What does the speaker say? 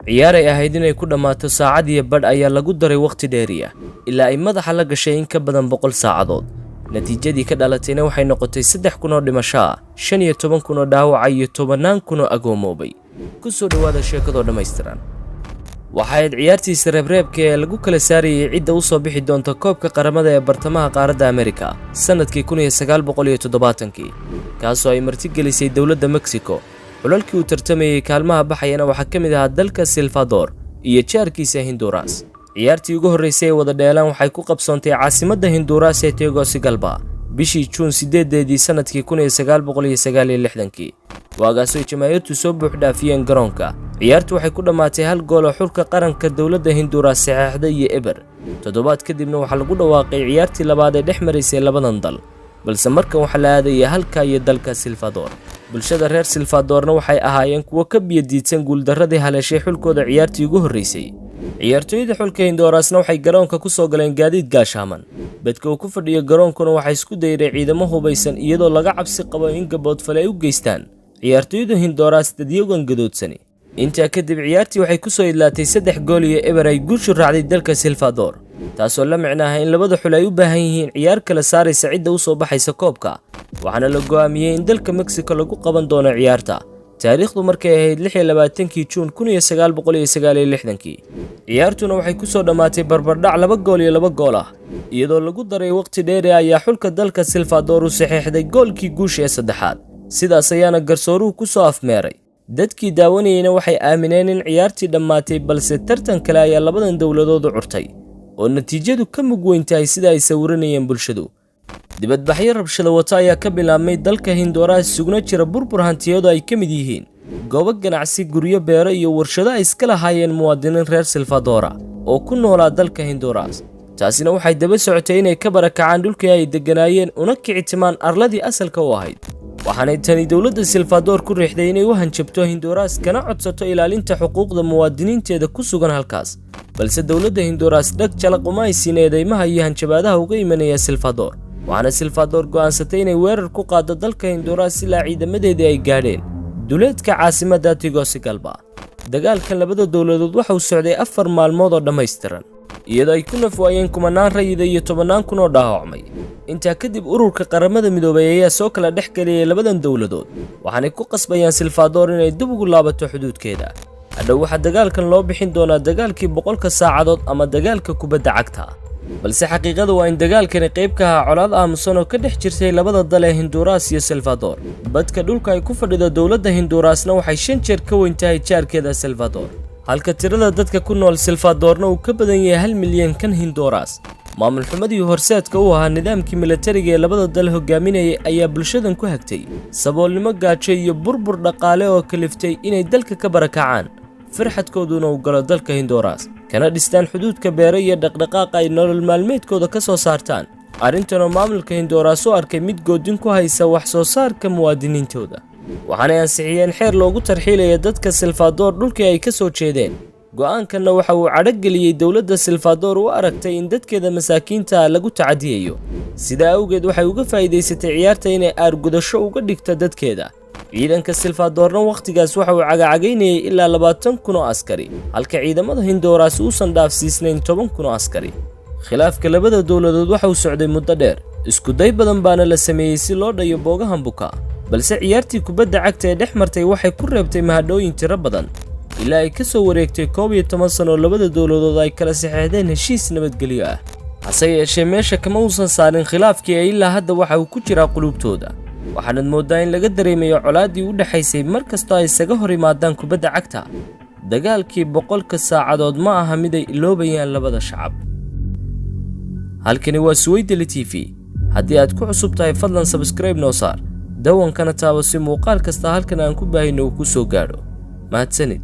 Ciyaar ay ahayd inay ku dhammaato saacad iyo badh ayaa lagu daray wakhti dheeriya ilaa ay madaxa la gashay in ka badan 100 saacadood. Natiijadii ka dhalatayna waxay noqotay 3,000 oo dhimasho ah, 15,000 oo dhaawaca iyo tobannaan kun oo agoomoobay. Ku soo dhowaada sheekadoo dhammaystiran. Waxa ahayd ciyaartiisa reebreebka ee lagu kala saarayay cidda u soo bixi doonta koobka qaramada ee bartamaha qaaradda Amerika sannadkii 1970-kii, kaasoo ay martigelisay dowladda Mexico. Xulalkii uu tartamayey kaalmaha baxayana waxaa ka mid ahaa dalka Salvador iyo jaarkiisa Hinduras. Ciyaartii ugu horreysay ee wada dheelaan waxay ku qabsoontay caasimadda Hinduras ee Tegucigalpa bishii Juun 8-deedii sannadkii 1969-kii, waagaasoo ay jamaahiirtu soo buuxdhaafiyeen garoonka. Ciyaartu waxay ku dhammaatay hal gool oo xulka qaranka dowladda Hinduras saxeexday iyo eber. Toddobaad kadibna waxaa lagu dhawaaqay ciyaartii labaad ee dhex maraysay labadan dal, balse markan waxaa la aadaya halka iyo dalka Salvador. Bulshada reer Salvadorna waxay ahaayeen kuwo ka biyadiidsan guuldarradii haleeshay xulkooda ciyaartii ugu horreysay. Ciyaartooyda xulka Hindorasna waxay garoonka ku soo galeen gaadiid gaashaaman. Bedka uu ku fadhiyo garoonkuna waxaa isku dayray ciidamo hubaysan, iyadoo laga cabsi qabo in gaboodfale ay u geystaan ciyaartooyda Hindoras dadyagan gadoodsani. Intaa kadib ciyaartii waxay ku soo idlaatay 3 gool iyo 0 ay guushu raacday dalka Salvador, taasoo la micno ah in labada xul ay u baahan yihiin ciyaar kala saaraysa cidda u soo baxaysa koobka. Waxaana la go'aamiyey in dalka Mexico lagu qaban doono ciyaarta, taariikhdu markay ahayd 26-kii Juun 1969-kii. Ciyaartuna waxay ku soo dhammaatay barbardhac 2 gool iyo 2 gool ah, iyadoo lagu daray waqti dheeri ayaa xulka dalka Salvador u saxiixday goolkii guusha ee saddexaad. Sidaas ayaana garsooruhu ku soo afmeeray. Dadkii daawanayeyna waxay aamineen in ciyaartii dhammaatay, balse tartan kale ayaa labadan dowladood u curtay oo natiijadu ka mug weyn tahay sida ay sawiranayeen bulshadu. Dibadbaxyo rabshada wata ayaa ka bilaabmay dalka Hindoraas, sugna jira burbur hantiyadu ay ka mid yihiin goobo ganacsi, guryo, beero iyo warshado ay iska lahaayeen muwaadiniin reer Salvadora oo ku noolaa dalka Hinduras. Taasina waxay daba socotay inay ka barakacaan dhulkii ay degganaayeen una kicitimaan arladii asalka u ahayd. Waxaanay tani dowladda Salvador ku riixday inay u hanjabto Hinduras kana codsato ilaalinta xuquuqda muwaadiniinteeda ku sugan halkaas. Balse dowladda Hinduras dhag jalaq uma ay siin eedeymaha iyo hanjabaadaha uga imanaya Salvador, waxaana Salvador go'aansatay inay weerar ku qaado dalka Hinduras ilaa ciidamadeedii ay gaadheen duleedka caasimadda Tegucigalpa. Dagaalkan labada dowladood waxa uu socday 4 maalmood oo dhammaystiran, iyadoo ay ku naf waayeen kumanaan rayida iyo tobannaan kun oo dhaawacmay. Intaa kadib ururka Qaramada Midoobay ayaa soo kala dhex geliyay labadan dowladood, waxaanay ku qasbayaan Salvador inay dib ugu laabato xuduudkeeda. Hadhow waxaa dagaalkan loo bixin doonaa dagaalkii 100-ka saacadood ama dagaalka kubadda cagta, balse xaqiiqadu waa in dagaalkani qayb ka ahaa colaad aamusan oo ka dhex jirtay labada dal ee Hinduras iyo Salvador. Badka dhulka ay ku fadhido dowladda Hindurasna waxay 5 jeer ka weyn tahay jaarkeeda Salvador, halka tirada dadka ku nool Salvadorna uu ka badan yahay 1 milyan kan Hinduras. Maamul xumadii horseedka u ahaa nidaamkii milatariga ee labada dal hogaaminayay ayaa bulshadan ku hagtay saboolnimo, gaajo iyo burbur dhaqaale oo kaliftay inay dalka ka barakacaan, farxadkooduna uu galo dalka Hinduras, kana dhistaan xuduudka beero iyo dhaqdhaqaaqa ay nolol maalmeedkooda ka soo saartaan. Arrintanoo maamulka Hinduras u arkay mid goodin ku haysa wax soo saarka muwaadiniintooda, waxaanay ansixiyeen xeer loogu tarxiilaya dadka Salvador dhulkii ay ka soo jeedeen. Go'aankanna waxa uu cadhogeliyey dowladda Salvador u aragtay in dadkeeda masaakiinta ah lagu tacadiyayo. Sidaa awgeed waxay uga faa'iidaysatay ciyaarta inay aargudasho uga dhigto dadkeeda. Ciidanka Salvadorna wakhtigaas waxa uu cagacagaynayay ilaa 20,000 oo askari, halka ciidamada Hinduras uusan dhaafsiisnayn 10,000 oo askari. Khilaafka labada dowladood waxa uu socday muddo dheer, isku day badan baana la sameeyey si loo dhayo boogahan buka, balse ciyaartii kubadda cagta ee dhex martay waxay ku reebtay mahadhooyin tiro badan ilaa ay ka soo wareegtay 11 sano oo labada dowladood ay kala saxeexdeen heshiis nabadgelyo ah. Hase yeeshee meesha kama uusan saarin khilaafkii ee ilaa hadda waxa uu ku jiraa quluubtooda, waxaanad mooddaa in laga dareemayo colaaddii u dhexaysay mar kastoo ay isaga hor yimaadaan kubadda cagta. Dagaalkii 100-ka saacadood ma aha mid ay iloobayaan labada shacab. Halkani waa Suweydeli TV. Haddii aad ku cusub tahay, fadlan subscribe noo saar, dawankana taabo si muuqaal kasta halkan aan ku baahayno uu ku soo gaadho. Mahadsanid.